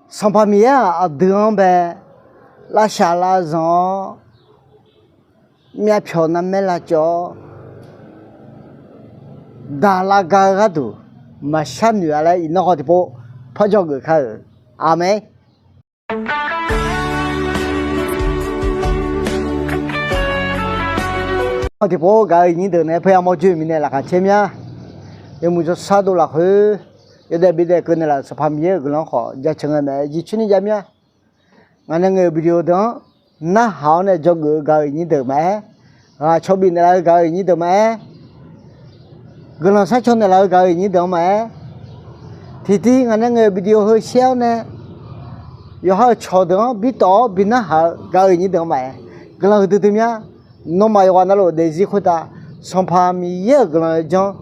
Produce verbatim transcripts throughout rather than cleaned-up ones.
Sanqpaq Miqyaer-aq aqdui-anr bae lavshaq lavzanq-awr, myavpyawq narmaer lavcawv-awr, daq lavga-eu gharduq maqshar noeq-a laer iqnan haw tiqpov par jawrgeuf kar-euq. Aqmeq. Haw tiqpov gaq-eu iqnyir deuq nae paer yamawr joer-eu mirnae laqkhaq caer mya. Yawmuiq jawrshar dov lafkhoer yawdaef bidaef keuv naeqlaf-euq Sanqpaq Miqyaer-euq guiqlanq khawf jaceuq ngae mae. Jircoer ni jav mya. Ngaq nae ngaeq-euq video deuq-anr narhaq-awr nae dzawgeuf-eu gaq-eu iqnyir deuq maqaer, ghaq cawbif naeqlaf-eu gaq-eu iqnyir deuq maqaer, guiqlanq sharcaw naeqlaf-eu gaq-eu iqnyir deuq-anr maqaer, tiqtiv ngaq nae ngaeq-euq video heu shaer-awr nae yawqha-euq cawqdeuq-anr bitawf-awr bi narhaq-eu gaq-eu iqnyir deuq-anr maqaer, guiqlanq huiqdui dui mya. Nawmaf yawqghaq navluf daefzir khoertav Sanqpaq Miqyaer-euq guiqlanq-eu janr,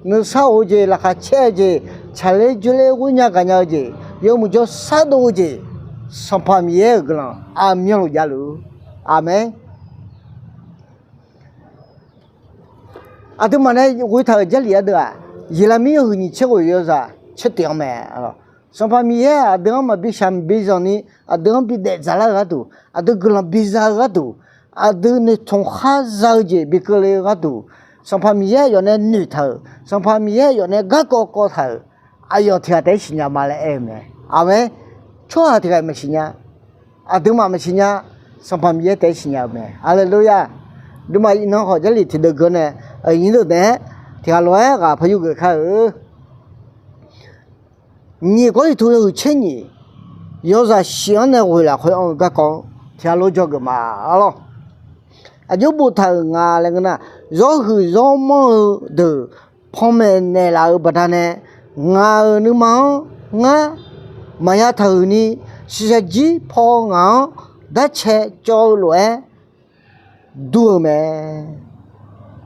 nuisar of-eu jeq, laqkhaq caer-eu jeq, tsaqler dzoerler ghoernya gaqnya-eu jeq, yawmuiq jawrshar dov-eu jeq, Sanqpaq Miqyaer-euq guiqlanq aqmyanluf javluf-ur. Aqmeq. Aqduimaf nae ghoetaq-euq Jarlif ardeuv-aq, Yeqlaqmir yawhuiq nyiq tser ghoeq yawzaq tser tiq-anr mae. Sanqpaq Miqyaer-aq aqdui-anr maqbi shaq maqbi zanqni, aqdui-anr bidaef dzaqlar-eu gharduq, aqdui guiqlanq biza-eu gharduq, aqdui noeqtmq khar za-eu jeq bi keuvle-eu gharduq, Sanqpaq Miqyaer aqyawf nae noeqtaq-euq, Sanqpaq Miqyaer aqyawf nae garkawv kawv taq-euq, aqyawf tiq ghaq taef-aer siqnya ma laer aer-eu mae. Aqmeq. Tsawrhaq tiq ghaq maqsiq nya. Aqduimaf maqsiq nya. Sanqpaq Miqyaer taef-aer siqnya-eu mae. Haleluya. Aqduimaf iqnan khawf Jarlif tiqdeuv geur nae, iqnyir deuq daef-aer tiq ghaq lof-aer ghaq par yurgeuf kar-eu. Nyiq Gawrliqtu yawhuiq tser nyiq yawzaq shif-anr nae ghoeq lafkhoer anr-eu garkawv-anr tiq ghaq lof dzawgeuf ma arlawr. Aqjox boftaq-euq nga laer ngeur nar, zawrhuiq zawrmanr-eu deuq panmaeq naeqlaf-eu baqdanae, ngaq-euq nuima-anr ngar maqya taqhuiq ni, shiqshaq jir paw ngaq-anr darcae cawv-eu lof-aer dur-eu mae.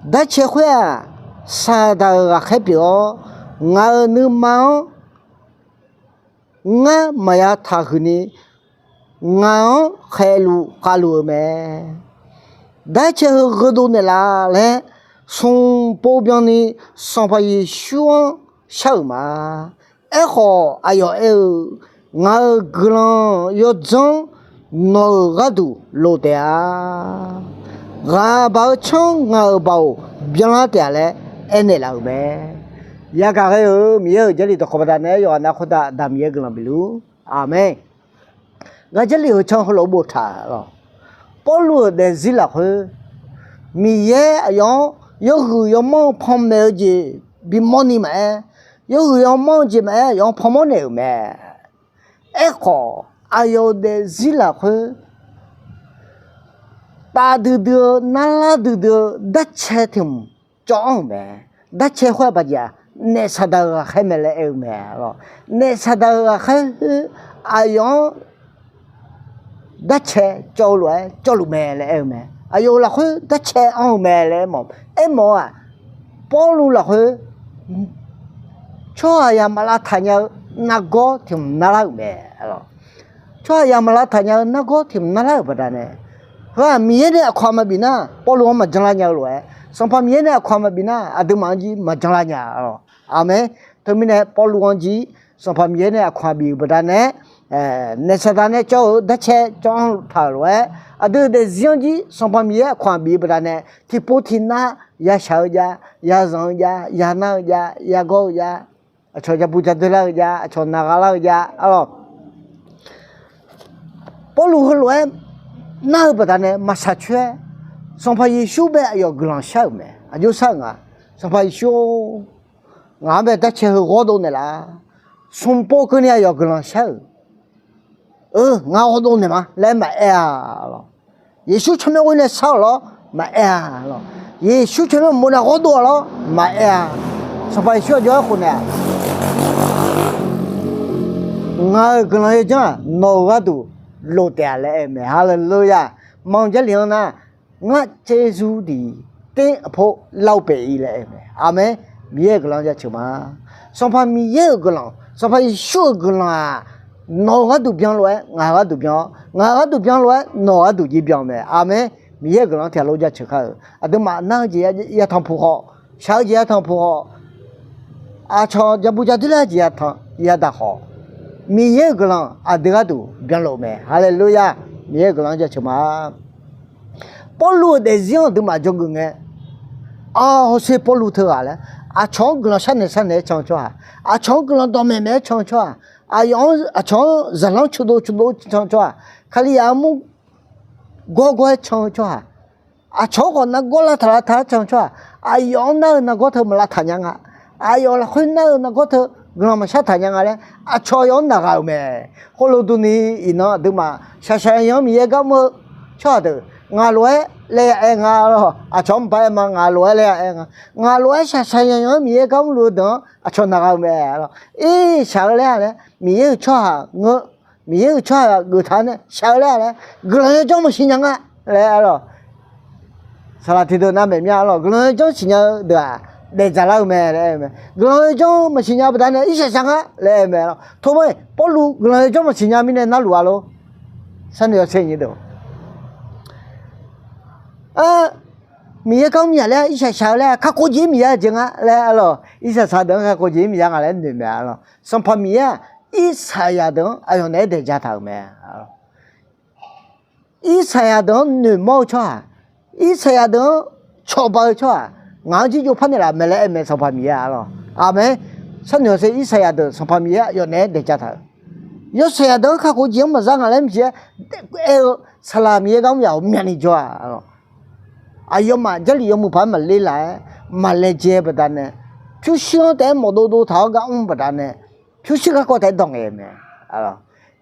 Darcae khoer-aq, Saqdaq-euq ghaqkhaer pyeuf-awr, ngaq-euq nuima-anr ngar maqya taqhuiq ni, ngaq-anr khaeqluf khavluf-eu mae. Darcae heu gheudov naeqlaf laer smq pov byanni Sanqpaq Yeqsur-anr shar-euq ma. Aerkhawf aqyawf aer-eu, ngaq-euq guiqlanq yawdzanr nawq-euq gharduq lof taef-a. Ghaq baq-eu tsanr ngaq-euq baoq byanlar taef-a laer aernaeq laf-euq mae. Yagaq ghae-euq Miqyaer-euq Jarlif dawqkawq baqdanae yawqghaq nav khoertav Aqda Miqyaer guiqlanq bif luf-ur. Aqmeq. Ngar Jarlif heu tsanr heulof-aer boftaq lawq. Pawrluv-euq daefzir lafkhoer, Miqyaer aqyawf-anr yawhuiq yawmanr-eu panmaeq-eu jeq bimawrni maqaer, yawhuiq yawmanr-eu jeq maqaer, aqyawf-anr panmawr naeq-euq mae. Aerkhawf, aqyawf-euq daefzir lafkhoer, taf duidui-eu narlar duidui-eu darcae tiq hmq cawv anr-euq mae. Darcae khoer-aq baqjeq-aq, naef Saqdaq-euq ghaqkhaer mae laer aer-eu mae. Naef Saqdaq-euq ghaqkhaer khoer aqyawf-anr darcae cawv-eu lof-aer cawvluf mae laer aer-eu mae. Aqyawf-euq lafkhoer darcae anr-eu mae laer aermawf-eu, aermawf-eu-aq, Pawrluv lafkhoer tsawrhaqzaq maqlavtaq nya-eu nargawr tiq hmq narlar-euq mae. Tsawrhaqzaq maqlavtaq nya-eu nargawr tiq hmq narlar-euq baqdanae, heu-aq Miqyaer nae aqkawq-aq maqbif nar Pawrluv-anr maqjanlar nya-eu lof-aer, Sanqpaq Miqyaer nae aqkawq-aq maqbif nar aqduimaf-anr jir maqjanlar nya-a lawq. Aqmeq. Teumirnae Pawrluv-anr jir Sanqpaq Miqyaer nae aqkawq-aq bif-euq baqdanae, naef Saqdaq nae cawv-eu darcae cawv anr taq-euq lof-aer, aqdui-euq daefzir-anr jir Sanqpaq Miqyaer aqkawq-aq bif-eu baqdanae, tiqpov tiqnav yashaq-eu jav, yazanq-eu jav, yanar-eu jav, yagawr-eu jav, aqcawq jabu jadoer lar-eu jav, aqcawq naqgha lar-eu jav arlawq. Pawrluv heulof-aer nar-eu baqdanae maqshaq coer-aer, Sanqpaq Yeqsur bae aqyawf guiqlanq shar-euq mae. Aqjox shar-euq nga, Sanqpaq Yeqsur-or, ngaq-anr bae darcae heu ghawrdov naeqlaf. Smq pov keuvni aqyawf guiqlanq shar-euq. Eu, ngar ghawrdov naeqma laer maqaer-a lawq. Yeqsur tsawrmyanr ghoer nae shar-awq lawr maqaer-a lawq. Yeqsur tsawrmyanr maqmov nav ghawrdov-a lawr maqaer-a. Sanqpaq Yeqsur aqjox-aer khofnaeq-aq, ngaq-euq guiqlanq yawdzanr-aq nawq-euq gharduq lof taef-a laer aer-eu mae. Haleluya. Manq Jarlif-anr nar, ngar caerzur diq ter aqpov lar-eu paef-ir laer aer-eu mae. Aqmeq. Miqyaer-euq guiqlanq jaceuq ma. Sanqpaq Miqyaer-euq guiqlanq, Sanqpaq Yeqsur-euq guiqlanq-aq, nawq-euq gharduq byan lof-aer ngaq-euq gharduq byan-awr, ngaq-euq gharduq byan lof-aer nawq-euq gharduq jir byan-eu mae. Aqmeq. Miqyaer-euq guiqlanq tiqghaq lof jaceuq kar-euq. Aqduimaf nar-eu jeq yatanq puq khawf, shaq-eu jeq yatanq puq khawf, aqcawq jabu jadoer lar-eu jeq yatanq yadaq khawf, Miqyaer-euq guiqlanq aqdui gharduq byanluf-eu mae. Haleluya! Miqyaer-euq guiqlanq-anr jaceuq ma. Pawrluv-euq daefzir-anr aqduimaf dzawgeuf ngae, a, hawsher Pawrluv teughaq laer, aqcawq-anr guiqlanq sharnaeq sharnaeq-aer can-eu tsawrhaq, aqcawq-anr guiqlanq dawqmaeq maeq-aer can-eu tsawrhaq, aqyawf-anr, aqcawq-anr zaqlanr cudov cudov can-eu tsawrhaq, Kalizaq armur gawrgawr-aer can-eu tsawrhaq, aqcawq-anr khawf nargawr lavtaq lavtaq-aer can-eu tsawrhaq, aqyawf-anr nar-eu nargawr teu maqlavtaq nya nga, aqyawf lafkhoer nar-eu nargawr teu guiqlanq maqshar taq nya nga laer, aqcawq aqyawf-anr naqgha-euq mae. Khoerlof durni, iqnan aqduimaf shaqshaq yanyan-anr Miqyaer gar mr-eu tsawrhaq deuq, ngaq lof-aer laer ya aer nga lor. Aqcawq-anr maqbar aer ma, ngaq lof-aer laer ya aer nga. Ngaq lof-aer shaqshaq yanyan-anr Miqyaer gar mrluf-eu deuq-anr aqcawq naqgha-eu mae lor. Irshaq-eu laer-a laer, Miqyaer-euq tsawrhaq ngeur, Miqyaer-euq tsawrhaq geuftaq-anr nae shaq-eu laer-a laer, guiqlanq yawdzanr maqsiq nya nga laer-a lor. Saqlaq tiqdeuq navmaeq mya lor, guiqlanq yawdzanr siqnya-eu deuq-aq, daefdzaq lar-eu mae laer aer-eu mae. Guiqlanq yawdzanr maqsiq nya baqdanae irshaq shaq nga laer aer-eu mae lor. Toma-iq Pawrluv guiqlanq yawdzanr maqsiq nya mirnae narluf-a lor. Sharnoeq yawshae nyi deuq, Miqyaer gar mr yaf laer irshaq shaq-eu laer-a, kakhof jeq-ir Miqyaer-a jeq nga laer-a lor. Irshaq shaq deuq-anr kakhof jeq-ir Miqyaer nga laer noeq mae-a lor. Sanqpaq Miqyaer-aq, Irsaqyaq deuq-anr aqyawf naeq-aer daeq ja taq-euq mae. Irsaqyaq deuq-anr noeqmawr-eu tsawrhaq, Irsaqyaq deuq-anr cawba-eu tsawrhaq, ngaq-anr jirjov parnaeq laf mae laer aer mae, Sanqpaq Miqyaer-a lor. Aqmeq. Sharnoeq yawshae Irsaqyaq deuq Sanqpaq Miqyaer aqyawf naeq-aer daeq ja taq-euq, yawsaqyaq deuq-anr kakhof jeq-anr maqza nga laer maqsiq-aer aer-eu, saqlaq Miqyaer gar mr yaf-euq myavni jawr-a lor. Aqyawfmaf Jarlif yawmuiq paq-aer maqler laf-aer maqlaejae baqdanae, pyurshuir-anr taef-aer mawf dovdov taq-awr gar mr baqdanae, pyurshuir garkawv taef-aer dawq ngaeq-eu mae.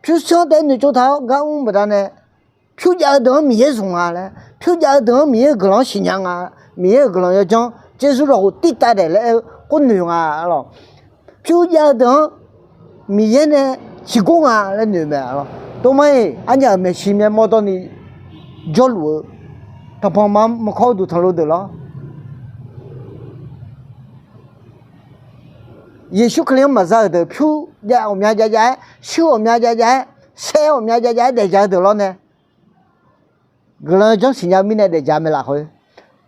Pyurshuir-anr taef-aer noeqtsov taq-awr gar mr baqdanae, pyur jav-eu deuq-anr Miqyaer zmq nga laer, pyur jav-eu deuq-anr Miqyaer-euq guiqlanq-anr siqnya nga, Miqyaer-euq guiqlanq yawdzanr jeqzur lawqhuq tirtav daef laer aer-eu khoer noeq nga lor. Pyur jav-eu deuq-anr Miqyaer nae ciqgor nga laer noeq mae lor. Toma-iq arnyaf-euq maeqshi myaer mawrdawr ni jawrluf-eu tanqpanq ma maqkawr-eu duq tanqlo deuq lor. Yeqsur Kali-anr maqza-euq deuq pyur jav ghawqmya jav jav-aer, shuir ghawqmya jav jav-aer, saer ghawqmya jav jav-aer daef ja-eu deuq lawr nae, guiqlanq yawdzanr siqnya-eu mirnae daef ja mae lafkhoer,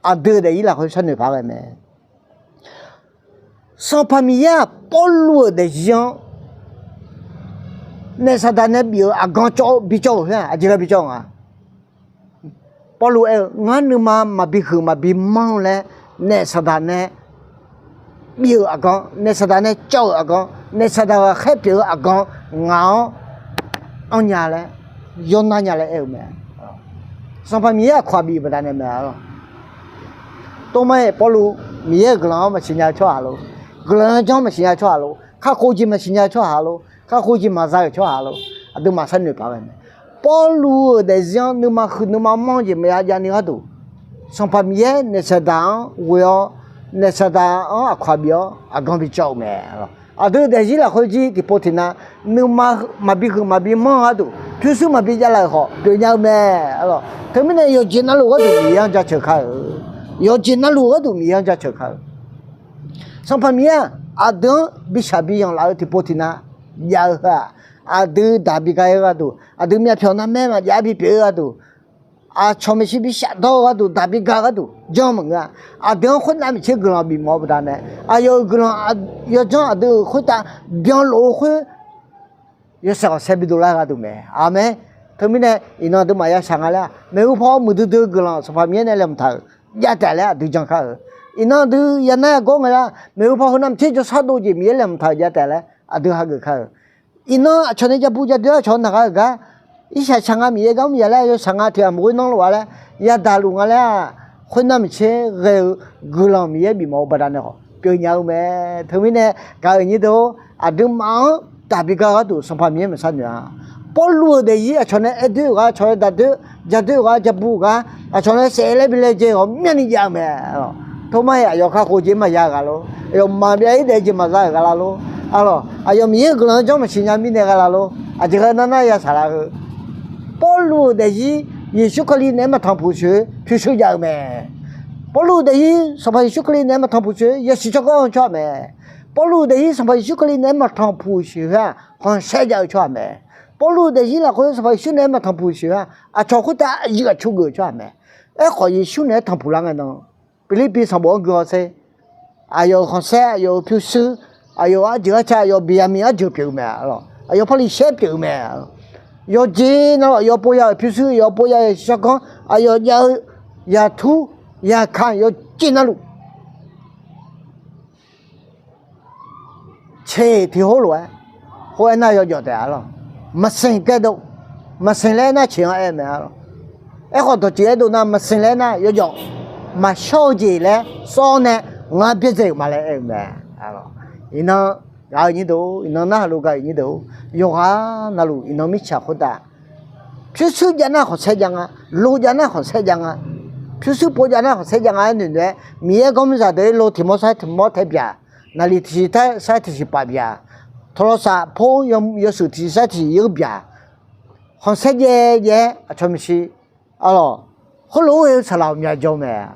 aqdui-euq daefzir lafkhoer sharnoeq paq ghae mae. Sanqpaq Miqyaer-aq, Pawrluv-euq daefzir-anr naef saqdaq nae bif-euq aqgan cawv-eu bicawv-euq khoer-aq, aqjeq ghae bicawv-eu nga. Pawrluv aer-eu, ngar nuima maqbi huiq maqbi manr laer naef saqdaq nae bif-euq aqgan, naef saqdaq nae cawv-euq aqgan, naef saqdaq ghaqkhaer pyeuf-eu aqgan, ngaq-anr anrnya laer, yawnar nya laer aer-eu mae. Sanqpaq Miqyaer aqkawq-aq bif baqdanae mae-a lor. Toma-iq Pawrluv Miqyaer-euq guiqlanq-anr maqsiqnya-eu tsawrhaq lor, guiqlanq yawdzanr maqsiqnya-eu tsawrhaq lor, kakhof jeq maqsiqnya-eu tsawrhaq lor, kakhof jeq maqza-euq tsawrhaq lor, aqduimaf sharnoeq paq ghae mae. Pawrluv-euq daefzir-anr nuima huiq nuima manr jeq maqya javni gharduq, Sanqpaq Miqyaer naef saqdaq-anr ghoe-awr, naef saqdaq-anr aqkawq-aq bif-awr aqgan bicawv-euq mae. Aqdui daefzir lafkhoer jir tiqpov tiqnav nuima maqbi huiq maqbi manr-eu gharduq, pyurshuir maqbi javlaf-euq khawf pyeufnya-eu mae. Teumirnae yawqjeq navluf gharduq Miqyaer-anr jaceuq kar-eu, yawqjeq navluf gharduq Miqyaer-anr jaceuq kar-eu. Sanqpaq Miqyaer-aq, aqdui-anr bishaq biyanq laf-eu tiqpov tiqnav jav-eu heu-aq, aqdui daq bi ga-eu gharduq, aqdui myavpyawq narmaer maqjav bipyeuf-eu gharduq, aqcawq maeqshi bishaq dawr-eu gharduq, daq bi ga-eu gharduq janr maqngeur-a. Aqdui-anr khoernav miqtser guiqlanq bifmawf-eu baqdanae, aqyawf-euq guiqlanq yawdzanr aqdui-euq khoertav byanluf-eu khoer yawshaef khanqsaer bidov lar-eu gharduq mae. Aqmeq. Teumirnae iqnan aqduimaf ya shaq nga laer-aq, maeqhu paw muiqdui dui-eu guiqlanq Sanqpaq Miqyaer nae laeqhmq taq-euq jav taef laer aqdui jan kar-eu. Iqnan aqdui ya nar ya gawr ngae lar, maeqhu paw heunav miqtser jawrshar dov jeq Miqyaer laeqhmq taq-euq jav taef laer aqdui hageuf kar-eu. Iqnan aqcawq nae jabu jadoer-aer aqcawq-anr naq gha-euq gar, irshaq shaq nga Miqyaer gar mr yaf laer, yawshaq nga tiq ghaq maqghoer nanrluf-a laer, yadaq luf nga laer-aq, khoernar miqtser ghae-eu guiqlanq Miqyaer bifmawf-eu baqdanae khawf pyeufnya-eu mae. Teumirnae gaq-euq nyir deuq-or, aqduimaf-anr daq bi ga-eu gharduq Sanqpaq Miqyaer maqsar noeq-a. Pawrluv-euq daefzir aqcawq nae aer doer-euq gar, aqcawq nae daq doer, ja doer-euq gar, ja bu-euq gar, aqcawq nae saef laer bi laejae-euq ghawqmyani jav-eu mae. Toma-iq aqyawf kakhof jeq maqya-eu ghaq lor, aqyawf maqbyav-ir daef jeq maqza-euq gha la lor. Aqlawq aqyawf Miqyaer-euq guiqlanq-anr janr maqsiqnya mirnae gha la lor. Aqjeq ghae nar nar ya shaq la heu. Pawrluv-euq daefzir Yeqsur Kali naeq-aer maqtanqpuq sheuq-eu pyurshuir jav-eu mae. Pawrluv-euq daefzir Sanqpaq Yeqsur Kali naeq-aer maqtanqpuq sheuq-eu yasiq tsawrganr-eu tsawrhaq mae. Pawrluv-euq daefzir Sanqpaq Yeqsur Kali naeq-aer maqtanqpuq sheuq-eu-aq khanqsaer jav-eu tsawrhaq mae. Pawrluv-euq daefzir lafkhoer Sanqpaq Yeqsur naeq-aer maqtanqpuq sheuq-eu-aq aqcawq khoertav aqyuif aqtsu geuf-eu tsawrhaq mae. Aerkhawf Yeqsur naeq-aer tanqpuq lar ngae nan, Pirlirpiv sanqbof-anr guihaw sher, aqyawf-euq khanqsaer, aqyawf-euq pyurshuir, aqyawf-euq arjeuq arca, aqyawf-euq biqyamq arjeuq pyeuf-eu mae lor. aqyawf parli shaer pyeuf-eu mae. Yawqjeq navluf aqyawf pov ya-euq pyurshuir, aqyawf pov ya-euq shawrganr, aqyawf jav-eu yaqtur yaqkaq yawqjeq navluf Ceq tiq hawr lof-aer, khoer aernar yawjawf taef-a lawq. Maqseq gardov, maqseq laer aernar ceq-anr aer-eu mae-a lawq. Aerkhawf dawqtsuif aerdov nar maqseq laer aernar yawjawf, maqshawr-eu jeq laer sawr-awr nae ngar byaerdzae-euq ma laer aer-eu mae. Iqnan gaq-euq nyir deuq, iqnan narhaq lof gaq-euq nyir deuq, yawqghaq navluf iqnan mirtsaq khoertav pyurshuir jav nar khanqsaer jav nga, lo jav nar khanqsaer jav nga, pyurshuir pov jav nar khanqsaer jav nga-aer noeqnoeq-aer Miqyaer garmr zaqdeuq-aer lo tiq mawr sar tiq mawr tae byaq, naqliq tiqsiq sar tiqsiq paf byaq, tawqlawq saf pov yawshuif tiqsiq sar tiqsiq yeur byaq, khanqsaer jaev jaev-aer aqcawq maeqshi a lawq, khoerlof-aer ghae-eu saqlaq ghawqmya jawr mae.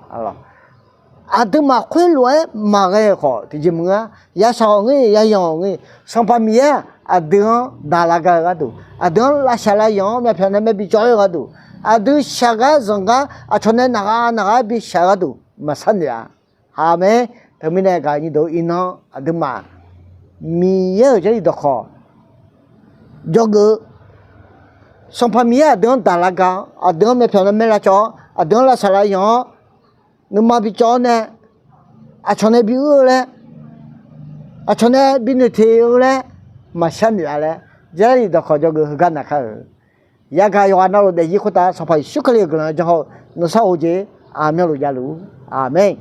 Aqduimaf khoerlof-aer maqghae-euq khawf tiqjeq maqngeur-a. Yashaq ghawq ngeur, yayanq ghawq ngeur, Sanqpaq Miqyaer-aq aqdui-anr daq lavga-eu gharduq, aqdui-anr lavshaq lavyanq-anr myavpyawq nae maer bi cawv-aer-eu gharduq, aqdui shaq gar zanq gar aqcawq nae naq ghaq naq ghaq-aer bi shaq-eu gharduq maqsharnoeq-a. Aqmeq. Teumirnae gaq-euq nyir deuq iqnan aqduimaf Miqyaer-euq Jarlif dawqkawq jawrgeuf-eu, Sanqpaq Miqyaer aqdui-anr daq lavga-awr, aqdui-anr myavpyawq nae maer lavcawv-awr, aqdui-anr lavshaq lavyanq-awr, nuima bi cawv-awr nae, aqcawq nae bi uir-eu laer, aqcawq nae bi noeqteq-eu laer maqsharnoeq-a laer, Jarlif dawqkawq jawrgeuf heugar naqkar-euq. Yagaq yawqghaq navluf daefzir khoertav Sanqpaq Yeqsur Kali-euq guiqlanq janr haw-eu nuisar of-eu jeq aqmyanluf javluf-ur. Aqmeq.